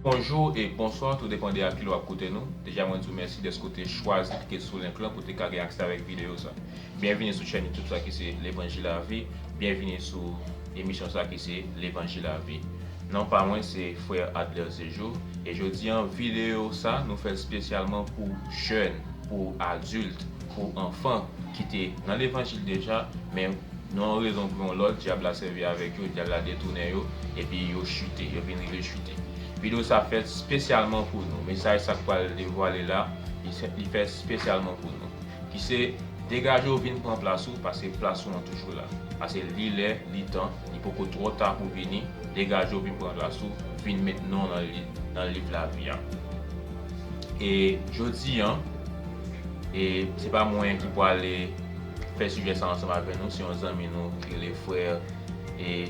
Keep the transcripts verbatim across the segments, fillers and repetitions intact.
Bonjou e bonswa, tou depann de a ki lè w ap koute nou. Deja mwen di w mèsi dèske w te chwazi klike sou link lan pou w te ka gen aksè avèk videyo sa. Byenvini sou chèn YouTube sa ki se Levanjil Lavi. Byenvini sou emisyon sa ki se Levanjil Lavi. Non pa mwen se frè Adler Zejo e jodi an videyo sa nou fè l espesyalman pou jèn, pou adilt, pou anfan ki te nan levanjil deja, men nan yon rezon pou yon lòt, dyab la sèvi avèk yo, dyab la detounen yo, epi yo chite, yo vin rive chite. Videyo sa fèt espesyalman pou nou. Mesaj sa k pral devwale la, li fè- li fèt espesyalman pou nou. Ki se degaje w vin pran plas ou, paske plas ou an toujou la. Paske li lè, li tan, li poko twò ta pou vini, degaje w vin pran plas ou, vin met non w nan li- nan liv lavi a. E jodi an, e se pa mwen ki pwale fè sijè sa ansanm avè nou, se yon zanmi nou ki rele frè e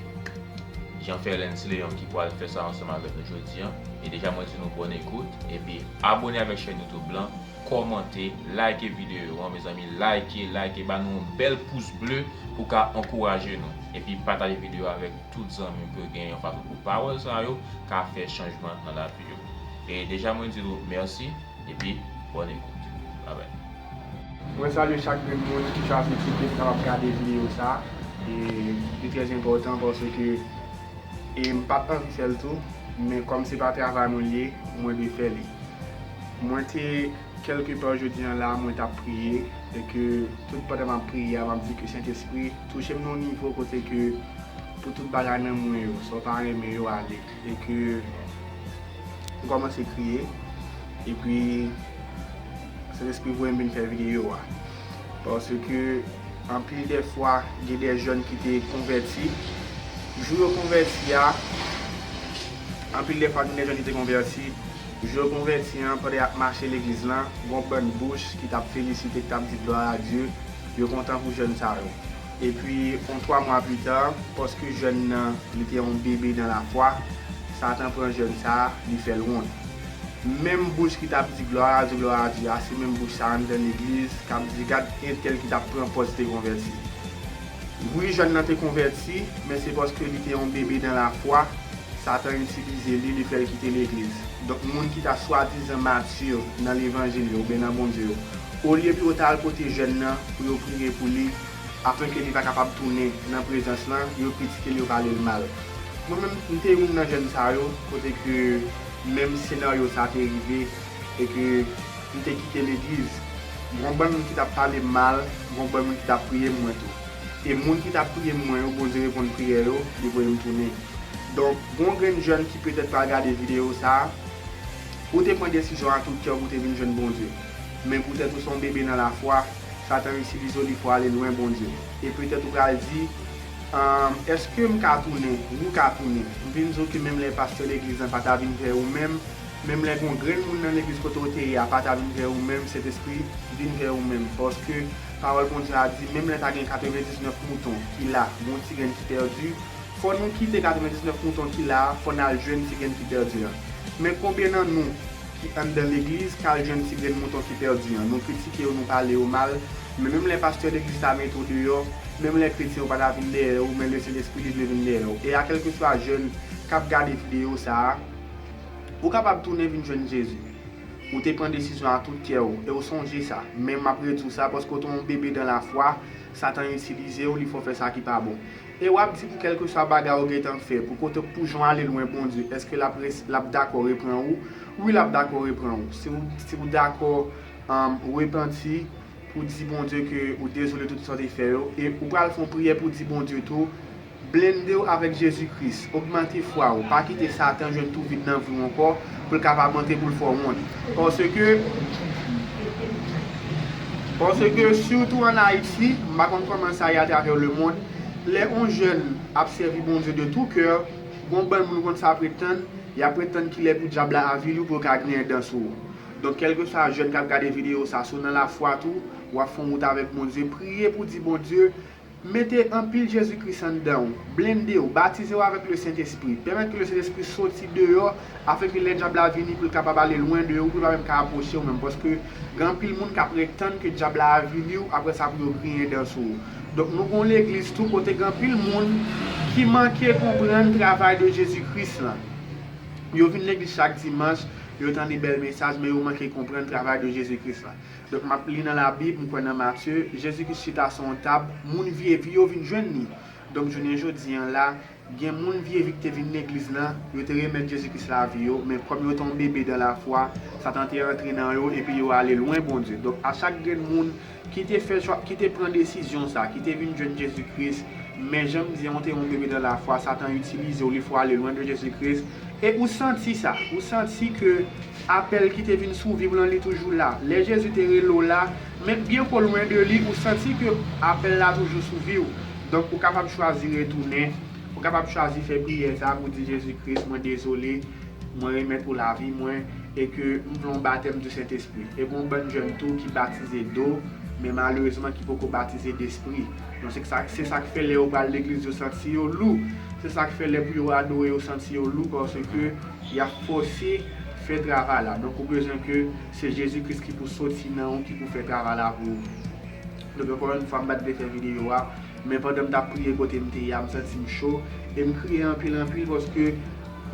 Jean Ferlens Leon ki pwale fè sa ansanm avèk nou jodi an. E deja mwen di nou bòn ekout, epi abòne avèk chèn YouTube lan, kòmante, like videyo an, mezanmi, like, like, ba nou yon bèl pous ble pou ka ankouraje nou. Epi pataje videyo avèk tout zanmi w ke w genyen fason pou pawòl sa yo ka fè chanjman nan lavi yo. E deja mwen di nou mèsi, epi bòn ekout. Babay. Mwen salye chak grenn moun ki chwazi kite pou kapab gade videyo sa. E li trè enpòtan paske e m pa t anvi fè l tou, men kòm se pa travay mwen li ye, mwen dwe fè li. Mwen te kèlke pa jodi an la, mwen t ap priye, e ke tout pandan m ap priye a, m ap di ke Sentespri touche m nan yon nivo kote ke pou tout bagay nan mwen yo, sa w pa renmen yo ale. E ke m kòmanse kriye, epi Sentespri voye m vin fè videyo a. Paske anpil de fwa, gen de jèn ki te konvèti. Jou yo konvèti a, anpil de fwa, gen de jèn ki te konvèti. Jou yo konvèti an, pandan y ap mache legliz lan, gen yon bann bouch ki t ap felisite, ki t ap di glwa a Dye, yo kontan pou jèn sa yo. Epi, yon twa mwa pita, paske jèn nan, li te yon bebe nan lafwa, Satan pran jèn sa a, li fè l wont. Menm bouch ki t ap di glwa a Dye, glwa a Dye a, se menm bouch sa a anndan legliz k ap di gad entèl ki t ap pran pòz te konvèti. Wi, jèn nan te konvèti, men se paske li te yon bebe nan lafwa, Satan itilize li, li fè l kite legliz. Donk, moun ki ta swadizan mati nan levanjil yo oubyen nan Bondye yo, olye pou yo ta al kote jèn nan pou yo priye pou li, afenke li va kapab tounen nan prezans lan, yo kritike l, yo pale l mal. Mwen menm, m te youn nan jèn sa yo, kote ke menm senaryo sa te rive, e ke m te kite legliz. Gon bann moun ki t ap pale m mal, gon bann moun ki t ap priye m mwen tou. E moun ki t ap priye m mwen yo, Bondye reponn priyè yo, li voye m tounen. Donk, gon grenn jèn ki petèt pral gade videyo sa a, ou te pran desizyon a tout kè w pou te vin jwenn Bondye. Men poutèt ou se yon bebe nan lafwa, Satan itilize w, li fè w ale lwen Bondye. E petèt ou pral di, Ahn, èske m ka tounen? Wi, w ka tounen. M vin di w ke menm lè pastè legliz lan pa ta vin vè ou menm, menm lè gon grenn moun nan legliz kote w te ye a pa ta vin vè ou menm, Sentespri vin vè ou menm. Paske pawòl Bondye a di, menm lè ta gen katrevendiznèf mouton ki la, gon ti grenn ki pèdi, fò nou kite katrevendiznèf mouton ki la a, fò n al jwenn ti grenn ki pèdi an. Men konbyen nan nou ki anndan legliz k al jwenn ti grenn mouton ki pèdi an? Nou kritike yo, nou pale yo mal, men menm lè pastè legliz la mete w deyò, menm lè kretyen yo pa ta vin dèyè ou, men Lesentespri li vle vin dèyè w. E a kèlkeswa jèn k ap gade videyo sa a, ou kapab tounen vin jwenn Jezi. Ou te pran desizyon a tout kè w, e w sonje sa. Men m ap redi w sa, paske w te yon bebe dan lafwa, Satan itilize w, li fè w fè sa ki pa bon. E w ap di pou kèlkeswa bagay ou gentan fè, pou kote pou jan w ale lwen Bondye, èske l ap res- l ap dakò reprann ou? Wi, l ap dakò reprann ou. Si w, si w dakò um, repanti, pou di Bondye ke ou dezole tout sa w te fè yo, e ou pral fè yon priyè pou di Bondye tou, blende w avèk Jezi Kris, ogmante fwa w, pa kite Satan jwenn twou vid nan vi w ankò, pou l kapab antre pou l fè w wont. Paske, paske sitou ann Ayiti, m pa konn kòman sa ye atravè lemonn, lè yon jèn ap sèvi Bondye de tout cœur, gon bann moun konn sa pretann, y ap pretann ki lè pou dyab la avili w pou yo ka griyen dan sou ou. Donk, kèlkeswa jèn k ap gade videyo sa, si w nan lafwa tou, w ap fè yon wout avèk Bondye, priye pou di Bondye, mete anpil Jezi Kris anndan w, blende w, batize w avèk Lesentespri, pèmèt ke Lesentespri soti deyò, afenke lè dyab la vini, pou l kapab ale lwen de ou, pou l pa menm ka apwoche w menm, paske gen anpil moun k ap ret tann ke dyab la avili w, apre sa pou yo griyen dan sou ou. Donk, nou gen yon legliz tou kote gen anpil moun ki manke konprann travay de Jezi Kris lan. Yo vin legliz chak dimanch, yo tande bèl mesaj, men yo manke konprann travay de Jezi Kris la. Donk, m ap li nan Labib, m kwè nan Matye, Jezi Kris chita sou yon tab, moun vye vi yo vin jwenn li. Donk, jounen jodi a la, gen moun vye vi ki te vin legliz la, yo te remèt Jezi Kris lavi yo, men kòm yo te yon bebe dan lafwa, Satan te antre nan yo, epi yo ale lwen Bondye. Donk, a chak grenn moun ki te fè chwa, ki te pran desizyon sa, ki te vin jwenn Jezi Kris, men jan m di a, ou te yon bebe dan lafwa, Satan itilize w, li fè w ale lwen de Jezi Kris, e ou santi sa, ou santi ke apèl ki te vin sou vi w lan, li toujou la. Lè Jezi te rele w la, menm byen ke w lwen de li, ou santi ke apèl la toujou sou vi w. Donk, ou kapab chwazi retounen, ou kapab chwazi fè priyè sa pou di, Jezi Kris, mwen dezole, mwen remèt ou lavi mwen, e ke m vle yon batèm di Sentespri. E gen yon bann jèn tou ki batize do, men malerezman ki poko batize despri. Donk, se sa, se sa k fè lè yo pral legliz, yo santi yo lou. Se sa k fè lè pou yo adore, yo santi yo lou, paske y ap fòse fè travay la. Donk, ou bezwen ke se Jezi Kris ki pou soti nan ou, ki pou fè travay la pou ou. Donk, ankò yon fwa, m pa t vle fè videyo a, men pandan m t ap priye kote m te ye a, m santi m cho, e m kriye anpil, anpil, paske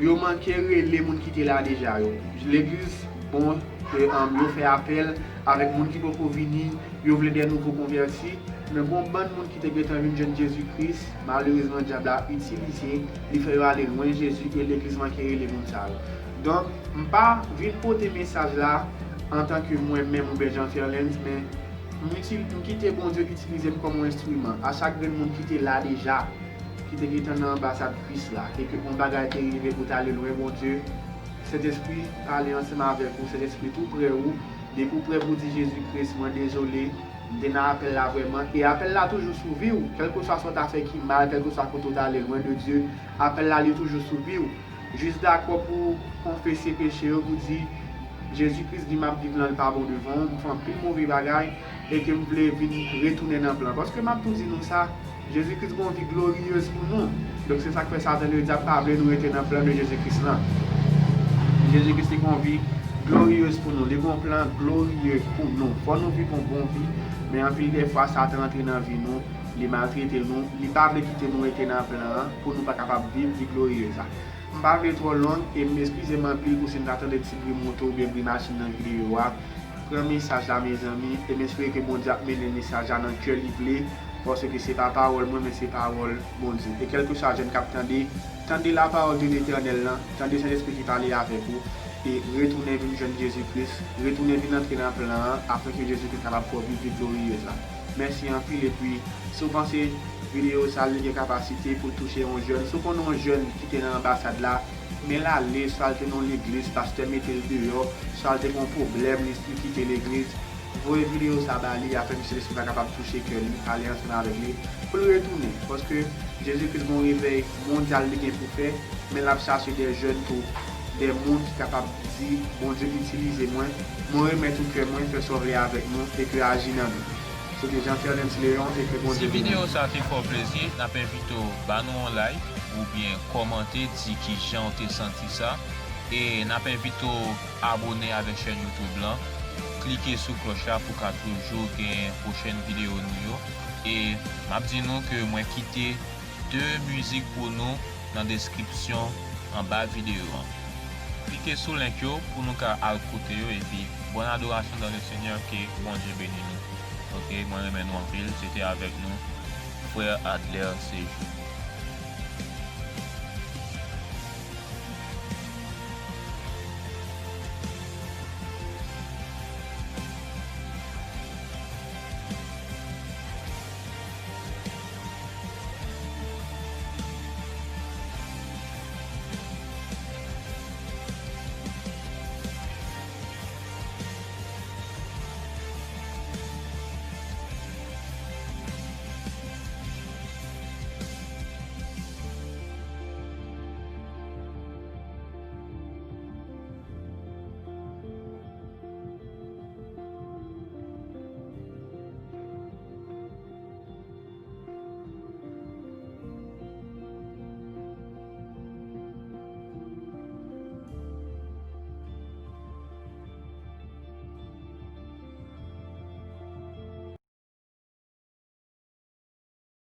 yo manke rele moun ki te la deja yo. Legliz, bon, e, um, yo fè apèl avèk moun ki poko vini, yo vle de nouvo konvèti, men gen yon bann moun ki te gentan vin jwenn Jezi Kris, malerezman, dyab la itilize, li fè yo ale lwen Jezi, e legliz manke rele moun sa yo. Donk, m pa vin pote mesaj la antanke mwen menm oubyen Jean Ferlens, men m itil-, m kite Bondye itilize m kòm yon enstriman. A chak grenn moun ki te la deja, ki te gentan nan anbasad Kris la, e ke yon bagay te rive pou w t ale lwen Bondye, Sentespri pale ansanm avèk ou, Sentespri tou prè ou, depi w prè pou w di, Jezi Kris, mwen dezole, m te nan apèl la vrèman, e apèl la toujou sou vi w, kèlkeswa sa w ta fè ki mal, kèlkeswa kote w t ale lwen de Dye, apèl la li toujou sou vi w. Jis dakò pou w konfese peche yo, pou di, Jezi Kris di m ap viv lan, li pa bon devan w, m fè anpil move bagay, e ke m vle vin retounen nan plan. Paske m ap tou di nou sa, Jezi Kris gen yon vi gloriyez pou nou. Donk, se sa k fè Satan ledyab pa vle nou rete nan plan de Jezi Kris lan. Jezi Kris li gen yon vi gloriyez pou nou. Li gen yon plan gloriye pou nou. Fò nou viv yon bon vi, men anpil de fwa, Satan antre nan vi nou, li maltrete nou, li pa vle kite nou rete nan plan an pou nou pa kapab viv vi gloriyez la. M pa vle twò long, e m eskize m anpil pou si n ta tande ti bri moto oubyen bri machin nan videyo a. Pran mesaj la, mezanmi, e m espere ke Bondye ap mennen mesaj la nan kè li vle, paske se pa pawòl mwen, men se pawòl Bondye. E kèlkeswa jèn k ap tande, tande lapawòl de Letènèl lan, tande Sentespri ki pale avèk ou, e retounen vin jwenn Jezi Kris, retounen vin antre nan plan an, afin ke Jezi Kris kapab fè w viv vi gloriyez la. Mèsi anpil, epi si w panse videyo sa li gen kapasite pou l touche yon jèn, si w konnen yon jèn ki te nan anbasad la, men l ale, swa l te nan yon legliz, pastè mete l deyò, swa l te gen yon pwoblèm, li, li kite legliz, voye videyo sa ba li, afin ke Sentespri a kapab touche kè li, pale ansanm avèk li, pou l retounen. Paske Jezi Kris gen yon revèy mondyal li gen pou fè, men l ap chache de jèn tou, de moun ki kapab di, Bondye, itilize mwen, mwen remèt ou kè mwen, fè sa w vle avèk nou, epi aji nan nou. Se te Jean Ferlens Léon, epi Bondye beni nou. Si videyo sa te fè w plezi, n ap envite w ba nou yon like, oubyen kòmante, di kijan w te santi sa, e n ap envite w abone avèk chèn YouTube lan, klike sou klòch la pou w ka toujou gen pwochèn videyo nou yo. E m ap di nou ke mwen kite de mizik pou nou nan deskripsyon anba videyo an. Klike sou link yo pou nou ka al koute yo, epi bòn adorasyon dans le Seigneur, ke Bondye beni nou. Ok, mwen renmen nou anpil, se te avèk nou, frè Adler Sejou.